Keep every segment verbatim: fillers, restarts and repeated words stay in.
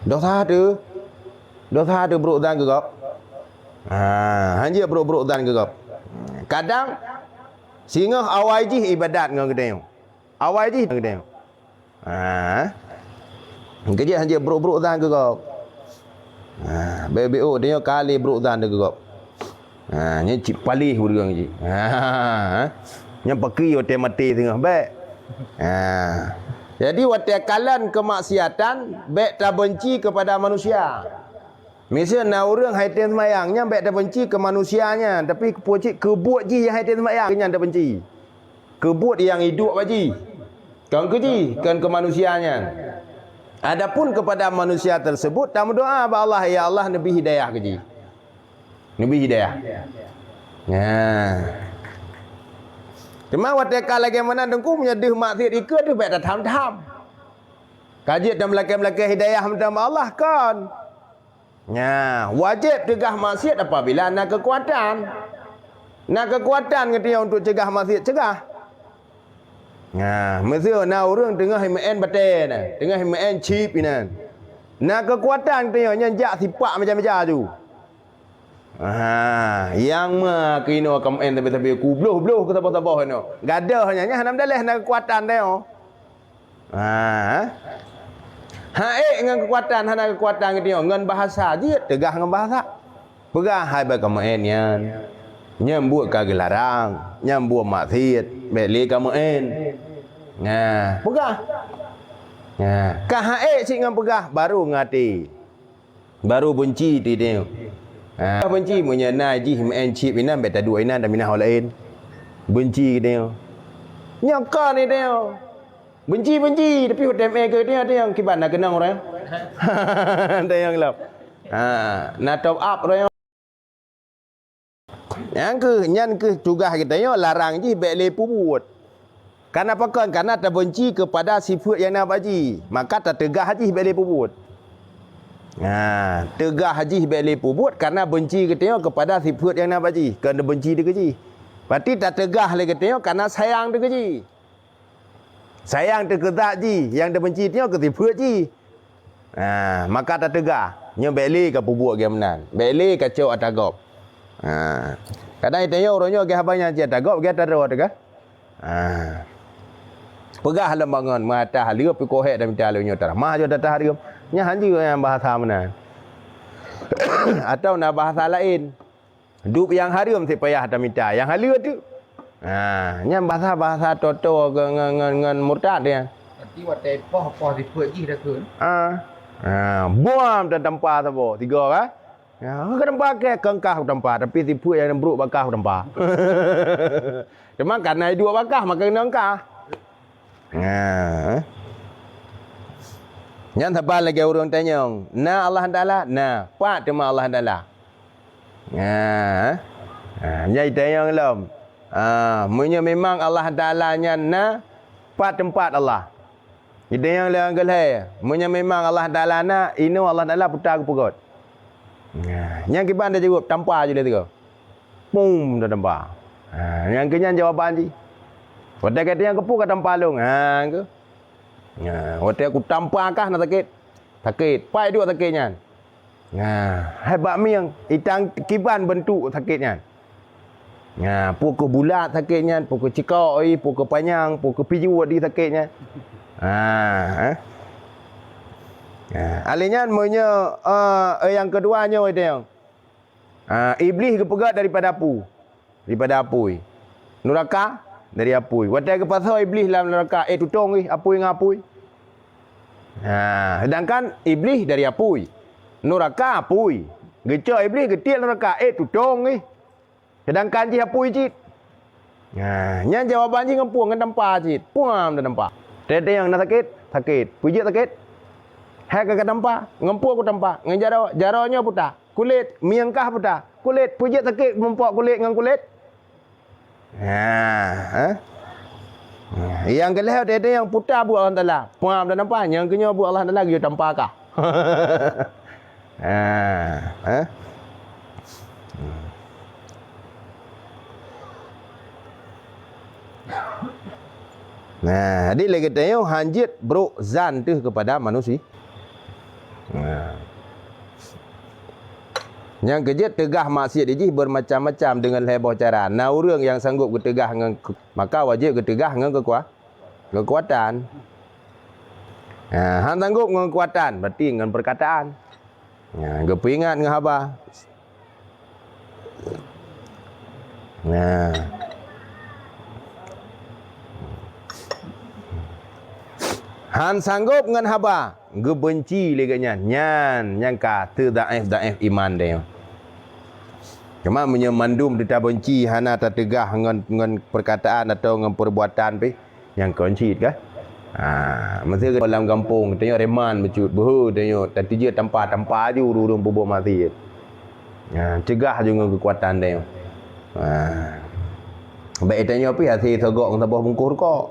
Dosa teuh. Dosa teuh brok zan keu gob. Ha, hanjeuet brok-brok zan keu gob. Kadang singoh awai jih ibadat ngon geutanyoe. Awai jih ngon geutanyoe. Ha. Keujeuet hanjeuet brok-brok zan keu gob. Ha, beu-beu tanyoe kali brok zan keu gob. Ha, nyan cit paléh ureueng jih. Ha. Nyan pakri watèe maté singoh bèk. Ha. Jadi watèe kalon keumaksiatan bèk tabenci keupada manusia. Miseue na ureueng han tem seumayang, nyan bèk tabenci keu manusia nyan, tapi keu cit keu buet jih nyang han tem seumayang, keu nyan tabenci. Keu buet nyang iduek bak jih. Kon keu jih, kon keu manusia nyan. Adapun keupada manusia tersebut, tameudoa bak Allah, "Ya Allah, neubri hidayah keu jih." Neubri hidayah. Nah. Teuma watèe ka lagèe meunan teungku, meunyoe deuh maksiet ikeue deuh bèk tatham-tham. Ka jeuet tameulakèe-meulakèe hidayah meunan bak Allah, kon. Nya, wajéb teugah maksiet apabila na keukuatan. Na keukuatan geutanyoe untuk cegah maksiet, cegah. Nya, miseue na ureueng teungoh meu'en batèe na, teungoh meu'en chip inan. Na keukuatan geutanyoe nyan jak sipak meja-meja ju. Ha, nyang ma keunoe ka meu'en sabe-sabe ku bloh-bloh keu saboh-saboh inoe. Gadôh nyan, nyan hana meudaleh na keukuatan tanyoe. Ha. Hana ék ngon keukuatan, hana keukuatan geutanyoe, ngon bahasa jeuet, teugah ngon bahasa. Peugah hai bèk ka meu'en nyan. Nyan buet ka geularang, nyan buet maksiet, bèk lé ka meu'en. Nah, peugah. Nah, ka hana ék cit ngon peugah, baru ngon até. Baru beunci teuh tanyoe. Ha, beunci meunyoe na jih meu'en chip inan bèk taduek inan taminah ho laén. Beunci geutanyoe. Nyoe kon geutanyoe. Beunci-beunci tapi watèe meu'en keu geutanyoe, tanyoe kiban na keunong uroe nyoe. Tanyoe lom. Ha, na top up uroe nyoe. Nyan keuh, nyan keuh tugaih geutanyoe larang jih bèk lé peubuet. Kareuna pakon? Kareuna tabeunci keupada sifeuet nyang na bak jih, maka tateugah jih bèk lé peubuet. Nah, teugah jih bèk lé peubuet kareuna beunci geutanyoe keupada sifeuet nyang na bak jih, kon tabeunci dikeue jih. Berarti tateugah lé geutanyoe kareuna sayang dikeue jih. Sayang teuh keu zat jih, nyang tabeunci tanyoe keu sifeuet jih. Ha, maka tateugah, nyoe bèk lé ka peubuet lagèe meunan, bèk lé ka cok ata gob. Ha. Kadang tanyoe uroe nyoe lagèe haba nyan cit ata gob, lagèe ata droe teuh kan. Ha. Peugah lom bangon, meuata haleue pih kohek tamita lé nyoe tarah. Mah jeuet ata hareuem. Nyan hanjeuet nyan bahasa meunan. Atawa na bahasa laén. Dup nyang hareuem sit payah tamita, nyang haleue teuk. Ha, nyan bahasa-bahasa toto ngon, ngon, ngon, ngon murtad nyan. Berarti watèe poh, poh sifeuet jih takheun. Ha. Ha, buam dan tampa saboh, tiga kan? Ha, ka tampa kèe, kon kah tampa, tapi sifeuet nyang brôk bak kah tampa. Teuma kareuna duek bak kah, maka keunong kah. Ha. Nyan saban lagèe ureueng tanyong, na Allah Taala? Na. Pat teuma Allah Taala? Ha. Ha, nyan itanyong lom. Ha, meunyoe memang Allah Taala nyan na, pat teumpat Allah? Itanyong lé nyang keu lhèe, meunyoe memang Allah Taala na, inoe Allah Taala peue ta geupeugöt? Ha, nyan kiban tajaweueb, tampa ju lé sigoe. Pum, tatampa. Ha, nyang keu nyan jawaban jih. Watèe ka itanyong keu peue ka tampa lôn? Ha, keu. Ha, watèe kutampa kah na sakét. Sakét. Pat duek sakét nyan? Ha, hai bak mieng, itang kiban beuntuk sakét nyan. Ha, peue keuh bulat sakét nyan, peue keuh cikok, ih, peue keuh panyang, peue keuh pijuet di sakét nyan. Ha, eh. Ha, alèh nyan meunyoe, eh, nyang keudua nyoe itanyong. Ah, Iblih geupeugöt daripada peue? Daripada apui. Nuraka dari apui. Watèe geupasoe Iblih lam nuraka, eh, tutong jih apui ngon apui. Ha, sedangkan Iblih dari apui. Nuraka apui. Geucok Iblih geutiek nuraka, eh, tutong jih. Sedangkan jih apui cit. Ha, nyan jawaban jih ngon peue? Ngon tampa cit. Puam tatampa. Teuntèe nyang na sakét, sakét. Peue jeuet sakét? Hai ka katampa. Ngon peue kutampa? Ngon jaroe. Jaroe nyoe peue ta? Kulét. Mieng kah peue ta? Kulét. Peue jeuet sakét meumpok kulét ngon kulét? Ha, ha. Nyang keu lhèe teuntèe nyang peue ta buet Allah Taala. Puam tatampa. Nyang keu nyoe buet Allah Taala geuyue tampa kah. Ha, ha. Nah, jadi lagèe tanyoe hanjeuet brok zan teuh keupada manusi-, Nah. Nyang keujeuet teugah maksiat jih bermacam-macam deungon lhée boh cara. Na ureuëng nyang sanggob geuteugah ngon ke-, maka wajéb geuteugah ngon keukua-, keukuatan. Nah, han sanggob ngon keukuatan, berarti ngon perkataan. Nah, geupeuingat ngon haba. Nah. Han sanggob ngon haba, geubenci lé geuh nyan. Nyan, nyan ka teudaéf-daéf iman deh. Cuma meunyoe mandum teuta benci, hana tateugah ngon, ngon perkataan atau ngon perbuatan pih, nyang kon cit kan? Ha, masa lam gampông, tanyoe reman bacut, beuhe tanyoe, tatijeuet tampa-tampa aju ureuëng-ureuëng peubuet maksiat. Ha, cegah aju ngon keukuatan tanyoe. Ha. Baik tanyoe pih hase sogok ngon saboh bungkôh rukok.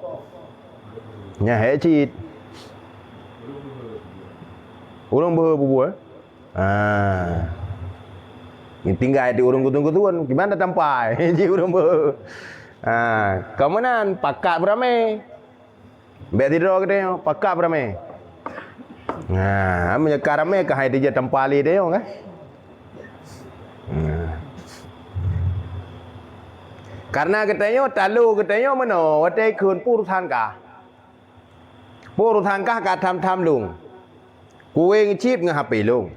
Nyan hék cit. Ureuëng beuhe peubuet. Ah. Tinggai di ureuëng gutun-gutun, gimana tampai? Ji ureuëng beuhe. Ah, kamonan pakat beurame. Bèk sidroe geutanyoe, pakat beurame. Nah, meunyoe ka ramé ka hai dijak tampa lé tanyoe kan? Nah. Karena geutanyoe, talo geutanyoe meunoe, watèe kheun pur sangka. Pur sangka ka tham-tham lông. Kuweng cit ngon H P lông.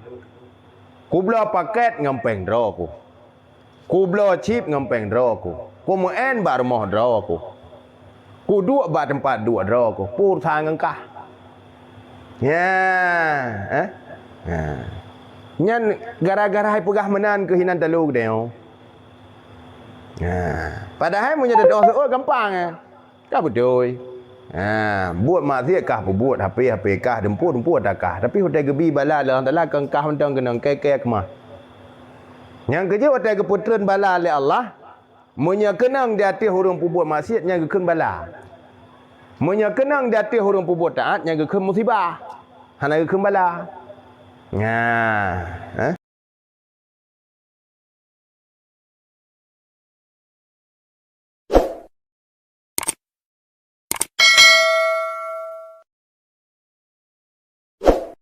Kubloe paket ngon péng droe ku. Kubloe cit ngon péng droe ku. Kumeu'en bak rumoh droe ku. Kuduek bak teumpat duek droe ku. Pur sa ngon kah. Ya, eh? Ya. Nyan gara-gara hai peugah meunan keuh inan talo geutanyoe. Ya. Padahai meunyoe tatu'oh seuôt gampang, eh. Ka beutôi. Ha, buet maksiat kah peubuet, H P, H P kah, dumpeue, dumpeue ata kah. Tapi watèe geubi bala lé Allah Taala, kon kah mantong keunong, kèe-kèe keumah. Nyang keujeuet watèe geupeutreun bala lé Allah, meunyoe keunong di ateueh ureuëng peubuet maksiat, nyan geukheun bala. Meunyoe keunong di ateueh ureuëng peubuet taát, nyan geukheun musibah. Hana geukheun bala. Nah, eh?